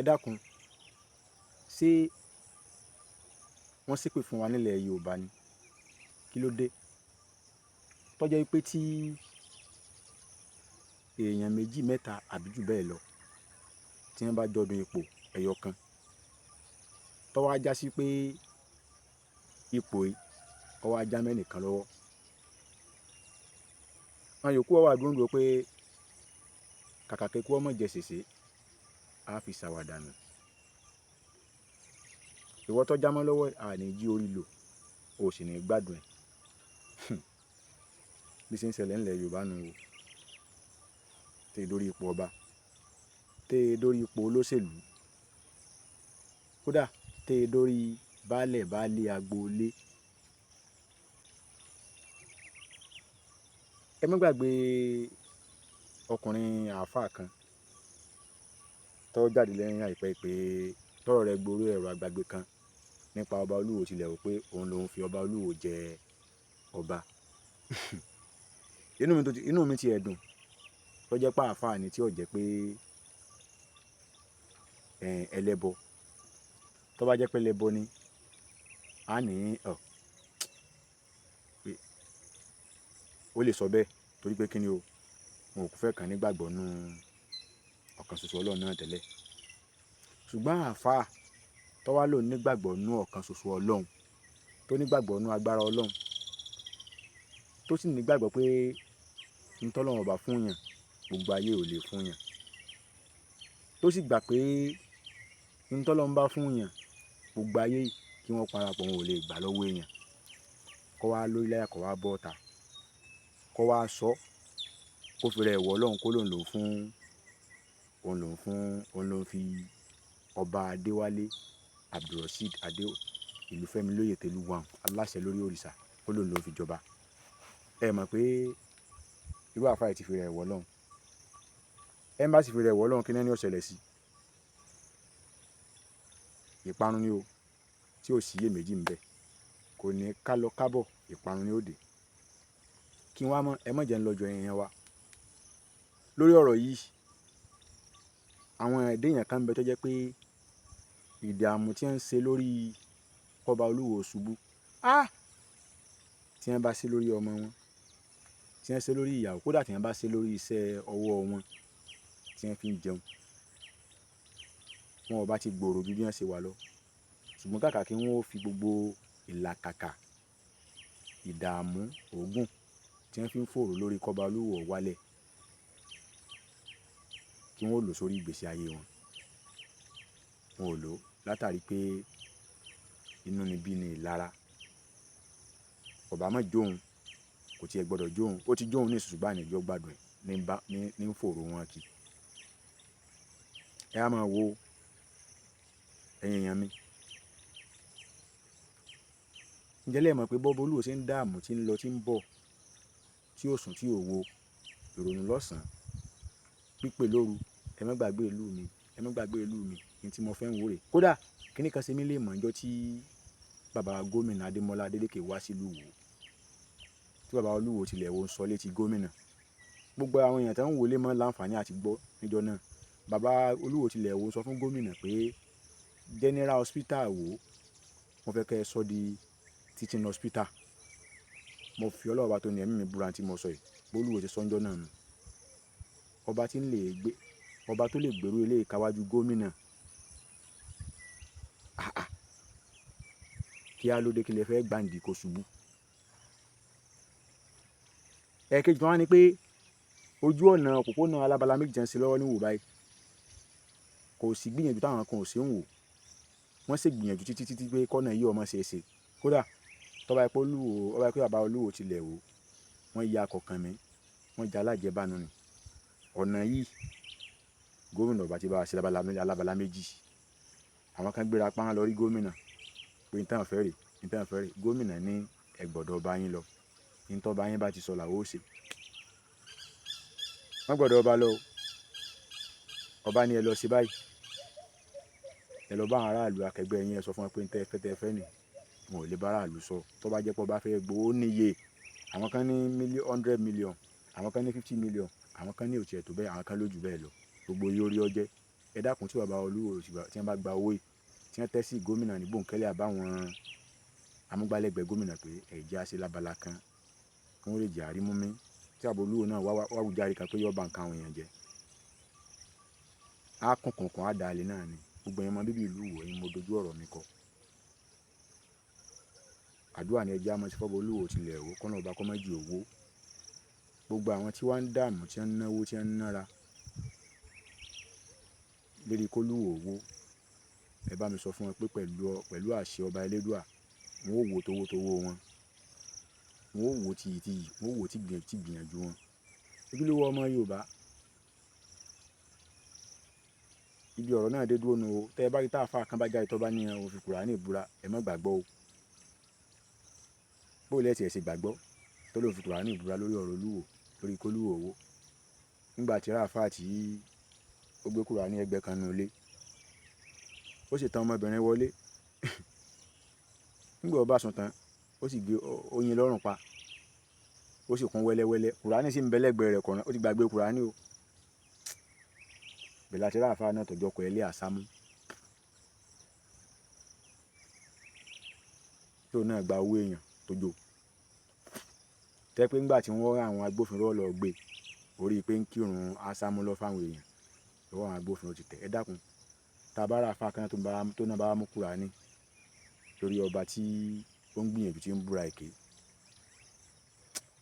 Ẹ dákun, ṣé wọ́n ṣépè fún wa nílẹ̀ Yorùbá ni? Kí ló dé tó jẹ́ wípé tí èèyàn méjì, mẹ́ta àbí jù bẹ́ẹ̀ lọ tí wọ́n bá jọdún ipò ẹyọ kan, tó wá já sí pé ipò yìí ó wá já mẹ́nìkan lọ́wọ́, àwọn yòókù ó wá dúró dúró pé kàkà kéku ọmọ jẹ sèsé, á fi ṣàwàdà nù. Ìwọ tó já mọ́ lọ́wọ́, a ní jí orí lò, o sì ní gbádùn ẹ̀. Bí ṣe ń ṣẹlẹ̀ nílẹ̀ Yorùbá nù o. Tẹ́ ẹ dórí ipò ọba, tẹ́ ẹ dórí ipò olóṣèlú, kódà tẹ́ ẹ dórí baálẹ̀ baálé agboolé. Ẹ má gbàgbé ọkùnrin àáfàá kan tó jáde lẹ́yìn àìpẹ́ pé tọ́rọ̀ rẹ̀ gborí ẹ̀rọ àgbàgbé kan nípa ọba Olúwo tilẹ̀ wò pé òun lòún fi ọba Olúwo jẹ ọba. Inú mi ti ẹ̀ dùn tó jẹ́ pé àáfàá ni tí ò jẹ́ pé ẹlẹ́bọ. Tó bá jẹ́ pé ẹlẹ́bọ ni, a ní ọ̀ pé ó lè sọ bẹ́ẹ̀ torí pé kíni o, wọn ò kú fẹ́ kàn nígbàgbọ́ nú ọ̀kan ṣoṣo Ọlọ́run náà tẹ́lẹ̀. Ṣùgbọ́n àáfàá tó wá lòun nígbàgbọ́ nú ọ̀kan ṣoṣo Ọlọ́run, tó nígbàgbọ́ nú agbára Ọlọ́run, tó sì nígbàgbọ́ pé n tọ́lọ́run ọba fún yàn, gbogbo ayé ò lè fún yàn, tó sì gbà pé n tọ́lọ́run bá fún yàn, gbogbo ayé kí wọ́n parapọ̀ wọn ò lè gbà lọ́wọ́ èèyàn, kó wá lórí láyà, kó wá bọ́ ọ̀tá, kó wá sọ, kó fi rẹ̀ wọ̀ Ọlọ́run, kó lòun lòun fún, òun lòun fún, òun lòun fi ọba Adéwálé Abdulrasheed Adé Ìlúfẹ́mi lóyè Tẹ́lúwàn aláṣẹ lórí òrìṣà, kó lòun lòun fi jọba. Ẹ mọ̀ pé irú àáfàá yìí ti fi rẹ̀ wọ̀ Ọlọ́run. Ẹ má sì fi rẹ̀ wọ̀ Ọlọ́run, kí ni ó ṣẹlẹ̀ sí? Ìparun ni o, tí ò sí iyèméjì ń bẹ. Kò ní ká lọ kábọ̀, ìparun ni ó dé. Kí wọ́n á mọ̀, ẹ má jẹ́ ń lọ jọ ẹ̀yàn wa. Lórí ọ̀rọ̀ yìí, àwọn ẹ̀dá èèyàn kan ń bẹ tó jẹ́ pé ìdààmú tí wọ́n ń ṣe lórí kọ́ba Olúwo ṣubú, tí wọ́n bá ṣe lórí ọmọ wọn, tí wọ́n ṣe lórí ìyàwó, kódà tí wọ́n bá ṣe lórí iṣẹ́ ọwọ́ wọn tí wọ́n fi ń jẹun, wọn ò bá ti gbòòrò ju bí wọ́n ṣe wà lọ. Ṣùgbọ́n kàkà kí wọ́n ó fi gbogbo ìlàkàkà, ìdààmú, òógùn tí wọ́n fi ń fòòró lórí kọ́ba Olúwo wálẹ̀, kí wọ́n ó lò sórí ìgbésí ayé wọn. Wọn ò lò látàrí pé inú ni bí ni ìlara. Ọba má jóun, kò tiẹ̀ gbọdọ̀ jóun, ó ti jóun ní ìṣùṣù bá ní ìjọ gbádùn ẹ̀ ní bá ní ń fòòró wọn kì. Ẹ á máa wo ẹ̀yin èèyàn mi. Ǹjẹ́ lẹ mọ̀ pé bọ́ba Olúwo ṣe ń dààmú tí ń lọ tí ń bọ̀, tí ó sùn tí ò wo ìrònú lọ́sàn-án, pípé lóru, ẹ má gbàgbé ìlú mi, ẹ má gbàgbé ìlú mi, ní tí mo fẹ́ ń wò rè. Kódà kíní kan ṣe mí lè mọ̀ ọjọ́ tí bàbá gómìnà Adémọ́lá Adélékè wá sílùú Ìwó, tí bàbá Olúwo tilẹ̀ wo ń sọ létí gómìnà. Gbogbo àwọn èèyàn tó ń wọlé mọ́ láǹfààní àti gbọ́ níjọ́ náà. Bàbá Olúwo tilẹ̀ wo sọ fún gómìnà pé General Hospital Ìwó, wọ́n fẹ́ kẹ́ ẹ sọ di teaching hospital. Mo fi Ọlọ́run ọba tó ní ẹ̀mí mi búra tí mo sọ yìí, b'Olúwo ṣe sọ níjọ́ náà nù. Ọba tí ń lè gbé, ọba tó lè gbèrú ilé ìkáwájú gómìnà. Àà, kí á ló dé kí lè fẹ́ gbàǹdì kó ṣubú. Ẹ̀kejì tó wá ní pé ojú ọ̀nà òpópónà alábala méjì tí ń ṣe lọ́wọ́ ní Ìwó báyìí, kò sí gbìyànjú táwọn kan ò ṣe ń wò. Wọ́n sì gbìyànjú títí títí pé kọ́nà yìí ọmọ ṣe é ṣe. Kódà tó bá yẹ pé Olúwo, tó bá yẹ pé bàbá Olúwo tilẹ̀ wò, wọ́n ya kọ̀ọ̀kan mi, wọ́n ja alájẹbánu ni. Ọ̀nà yìí gómìnà ọba ti bá a ṣe alábala méjì. Àwọn kan gbéra pọ́n lọ rí gómìnà pé n táwọn fẹ́ rè, n táwọn fẹ́ rè. Gómìnà ní ẹ gbọ́dọ̀ ọba yín lọ. N tó ọba yín bá ti sọ làwọn ó ṣe. Wọ́n gbọ́dọ̀ ọba lọ o. Ọba ní ẹ lọ ṣe báyìí. Ẹ lọ bá àwọn aráàlú akẹgbẹ́ yín, ẹ sọ fún wọn pé n tẹ́ fẹ́ tẹ́ fẹ́ nì. Wọn ò lè bá aráàlú sọ. Tó bá jẹ́ pé ọba fẹ́ gbowó níye. Àwọn kan ní 100 million, àwọn kan ní 50 million, àwọn kan ní òtí ẹ̀ tó bẹ́ẹ̀, àwọn kan ló jù bẹ́ẹ̀ lọ. Gbogbo yóò rí ọ jẹ́. Ẹ dákun, tí bàbá Olúwo tí wọ́n bá gba owó yìí, tí wọ́n tẹ́ sí gómìnà ní bòńkẹ́lẹ́ àbáwọn amúgbálẹ́gbẹ̀ẹ́ gómìnà pé ẹ̀jẹ̀ á ṣe lábala kan kí wọ́n lè jẹ́ àrímú mi, tí bàbá Olúwo náà wá wùjáre kan pé yóò ba nǹkan àwọn èèyàn jẹ́, á kún kùnkùn á dalẹ̀ náà ni. Gbogbo ẹ̀yin ọmọ bíbí ìlú Ìwó yín, mo dojú ọ̀rọ̀ mi kọ. Àdúrà ni ẹ jẹ́ á máa ṣe fọ́ba Olúwo tilẹ̀ Ìwó, kọ́nà ọba kọ́ mọ́jì owó. Gbogbo àwọn tí wọ́n ń dààmú, tí wọ́n ń náwó, tí wọ́n ń nára lérí kólúwò owó, ẹ bá mi sọ fún wọn pé pẹ̀lú àṣẹ ọba Elédùà, wọn ó wo towó towó wọn, wọn ó wo tiyì tiyì, wọn ó wo tí gbìyànjú wọn. Ojúlówó ọmọ Yorùbá, ibi ọ̀rọ̀ náà dé dúró nu o. Tẹ́ ẹ bá rí táàfáà kan bá jáde tó bá ní òun fi Kùránì búra, ẹ má gbàgbọ́ o. Bó lẹ́ tiẹ̀ ṣe gbàgbọ́ tó lóun fi Kùránì búra lórí ọ̀rọ̀ Olúwo, lórí kólúwò owó, nígbà tí ráàfáà tí ó gbé Kùránì ẹgbẹ́ kan nù ilé, ó sì tan ọmọbìnrin wọlé. Nígbà ó bá sùn tán, ó sì gbé oyin lọ́rùn pa, ó sì kún wẹ́lẹ́wẹ́lẹ́. Kùránì sì ń bẹ lẹ́gbẹ̀ẹ́ rẹ̀ kọ̀ọ̀rán, ó ti gbàgbé Kùránì o. Bẹ̀rẹ̀ láti ráàfáà náà tọ́jú ọkọ̀ ẹlẹ́ àsámú tó náà gba owó èèyàn tó jò. Tẹ́ pé ńgbà tí wọ́n rán àwọn agbófinró lọ gbé, orí pé ń kírun àsámú lọ fáwọn èèyàn, lọ́wọ́ àwọn agbófinró ti tẹ̀. Ẹ dákun, tá a bá ráàfáà kan tó náà bá mú Kùránì lórí ọba tí ó ń gbìyànjú tí ń búra èké,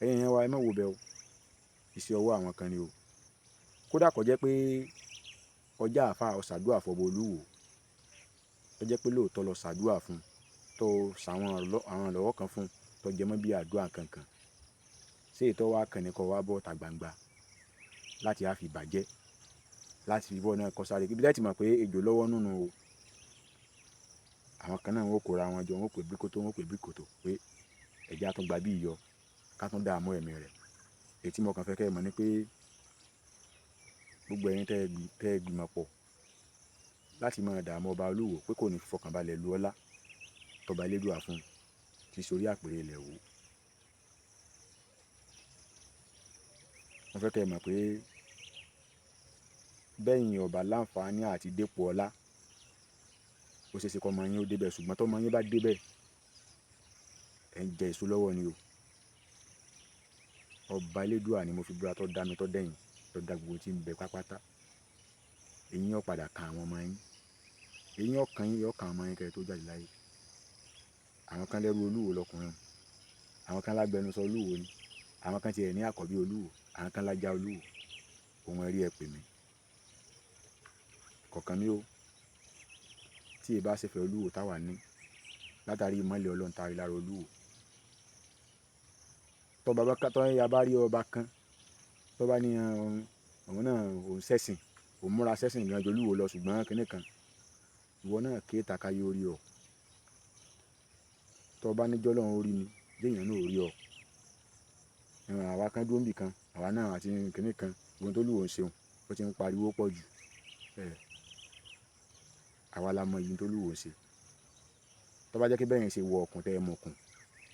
ẹ̀yin èèyàn wa, ẹ má wo bẹ́ẹ̀ o. Iṣẹ́ ọwọ́ àwọn kan ni o. Kódà kó jẹ́ pé ọjà àáfàá ó ṣàdúà fọba Olúwo, tó jẹ́ pé lóòótọ́ lọ ṣàdúà fún, tó ṣàwọn àwọn ìrànlọ́wọ́ kan fún, tó jẹ mọ́ bí àdúà kankan. Ṣé ètò wa kan ni kó wá bọ́ ta gbangba láti á fi bàjẹ́, láti fi bọ́ náà kọ sáré. Ibi tẹ́ ti mọ̀ pé ejò lọ́wọ́ nínú o. Àwọn kan náà wọ́n kóra wọn jọ, wọ́n pè bíríkótó, wọ́n pè bíríkótó pé ẹ̀jẹ̀ á tún gba bí ìyọ, ká tún dààmú ẹ̀mí rẹ̀. Èyí tí mo kàn fẹ́ kẹ́ ẹ mọ̀ ni pé gbogbo ẹ̀yin tẹ́ ẹ gbìmọ̀ pọ̀ láti máa dààmú ọba Olúwo pé kò ní fọkànbalẹ̀ lu ọlá tọba Elédùà fún un tí sórí àpèrè ilẹ̀ Ìwó. Mo fẹ́ kẹ́ ẹ mọ̀ pé bẹ́yìn ọba láǹfààní àti dépò ọlá, ó ṣe é ṣe kọ́ ọmọ yín ó débẹ̀, ṣùgbọ́n tọ́mọ yín bá débẹ̀, ẹ̀ ń jẹ èso lọ́wọ́ ni o. Ọba Elédùà ni mo fi búra tó dá mi tó dẹ̀yìn, tó dá gbogbo tí ń bẹ pátápátá. Eyín ó padà kan àwọn ọmọ yín, eyín ó kan yín, yóò kan àwọn ọmọ yín kẹ́ ẹ tó jáde láyé. Àwọn kan lẹ́rú Olúwo lọkùnrin, àwọn kan lágbẹnusọ Olúwo ni, àwọn kan tiẹ̀ ní àkọ́bí Olúwo, àwọn kan lájà Olúwo. Ohun ẹ̀rí ẹ pè mí, kọ̀ọ̀kan mi o. Tí ẹ bá ṣe fẹ́ Olúwo táwa ní látàrí ìmọ́lẹ̀ Ọlọ́run tá a rí lára Olúwo. Tọ́ bàbá ká, tọ́ ya bá rí ọba kan tó bá ní òun náà òun ṣẹ̀sìn, òun múra ṣẹ̀sìn gan ju Olúwo lọ, ṣùgbọ́n kinní kan, ìwọ náà ké taka yóò rí ọ. Tọ́ bá ní jọ́lọ́run ó rí mi, jéèyàn náà ó rí ọ. Ìwọ̀n àwa kan dúró níbì kan, àwa náà àti kinní kan, ohun tó Olúwo ń ṣeun, ó ti ń pariwo pọ̀ jù. Ẹ̀, àwa la mọ iyì tó Olúwo ń ṣe. Tọ́ bá jẹ́ kí bẹ́ẹ̀ ṣe wọ ọkùn tẹ́ ẹ mọ̀ ọkùn,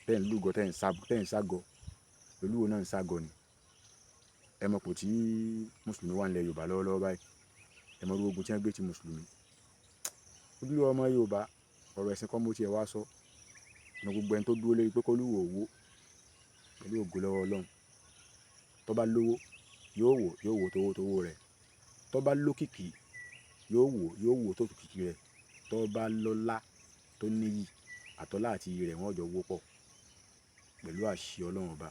tẹ́ ẹ ń lúgọ, tẹ́ ẹ ń ságọ, Olúwo náà ń ságọ ni. Ẹ mọ̀ pò tí Mùsùlùmí wà nílẹ̀ Yorùbá lọ́wọ́lọ́wọ́ báyìí. Ẹ mọ̀ irú ogun tí wọ́n gbé ti Mùsùlùmí. Ojúlówó ọmọ Yorùbá, ọ̀rọ̀ ẹ̀sìn kọ́ mo ti ẹ̀ wá sọ. Ọ̀nà gbogbo ẹni tó dúró lórí pé kólúwò owó pẹ̀lú ògo lọ́wọ́ Ọlọ́run. Tó bá lówó, yóò wò, yóò wò towó towó rẹ̀. Tó bá lókìkí, yóò wò, yóò wò tó kìkì rẹ̀. Tó bá lọ́lá tó níyì, àtọ́lá àti iyì rẹ̀ wọ́n jọ wó pọ̀ pẹ̀lú àṣẹ Ọlọ́run ọba.